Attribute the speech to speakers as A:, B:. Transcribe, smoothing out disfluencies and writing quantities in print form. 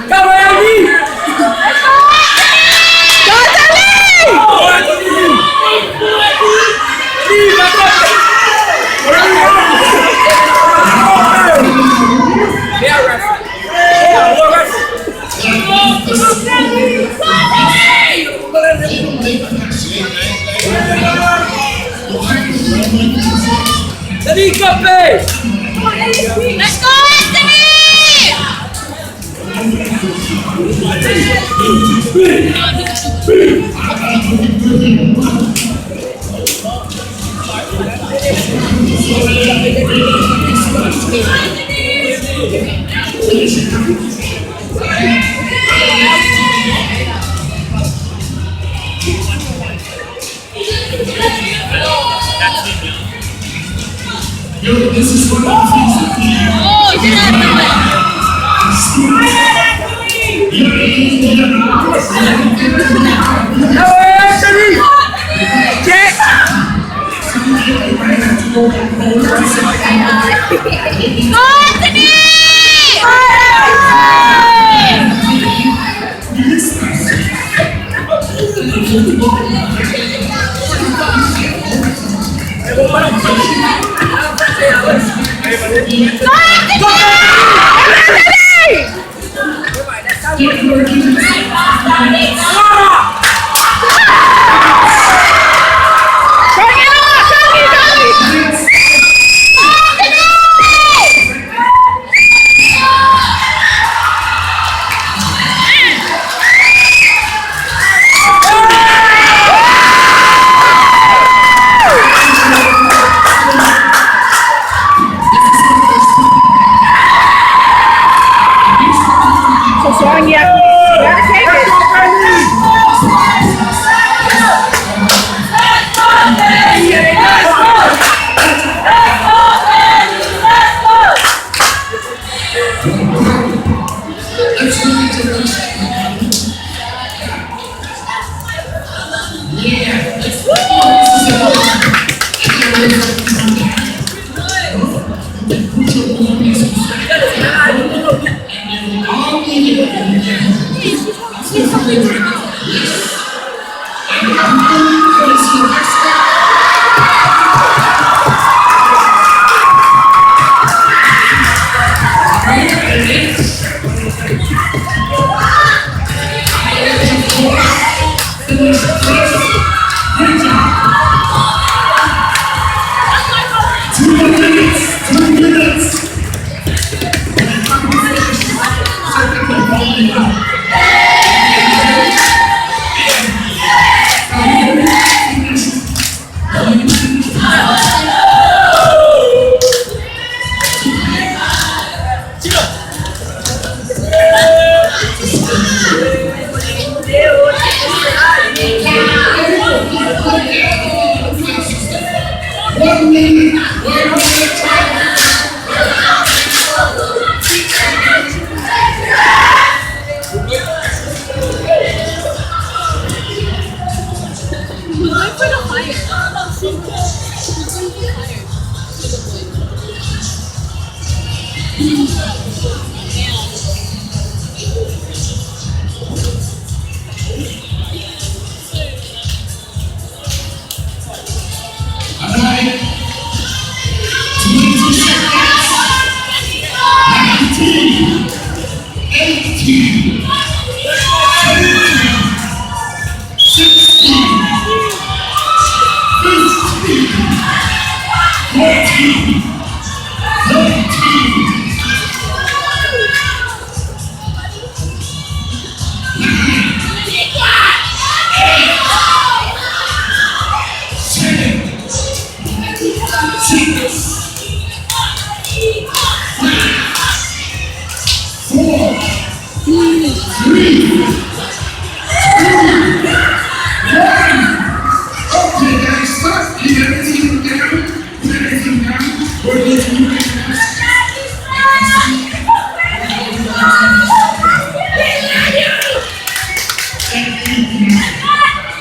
A: Go, Andy!
B: Go, Anthony!
A: Go, Anthony! Leave, Yeah, ref. Yeah, ref. Dali, Kape!
C: Let's go, Anthony!
D: Yo, this is one of the things that we
C: Oh, you did
A: Go, Anthony! Check!
C: Go, Anthony! Go, Anthony!
B: Tony, Tony! So, so, yeah. You gotta take it.
D: Let's move into the next. Yeah, let's go. This is 2 minutes, 2 minutes. 1 minute, 1 minute.
C: Who's going for the fire? Who's going for the fire?
D: All right. 20 seconds. 19, 18, 17, 16, 15, 14, 13, 7, 6, 4, 3, 2, 1. Okay, guys, stop. Leave everything down. Put everything down. We're going to move it fast. Thank you.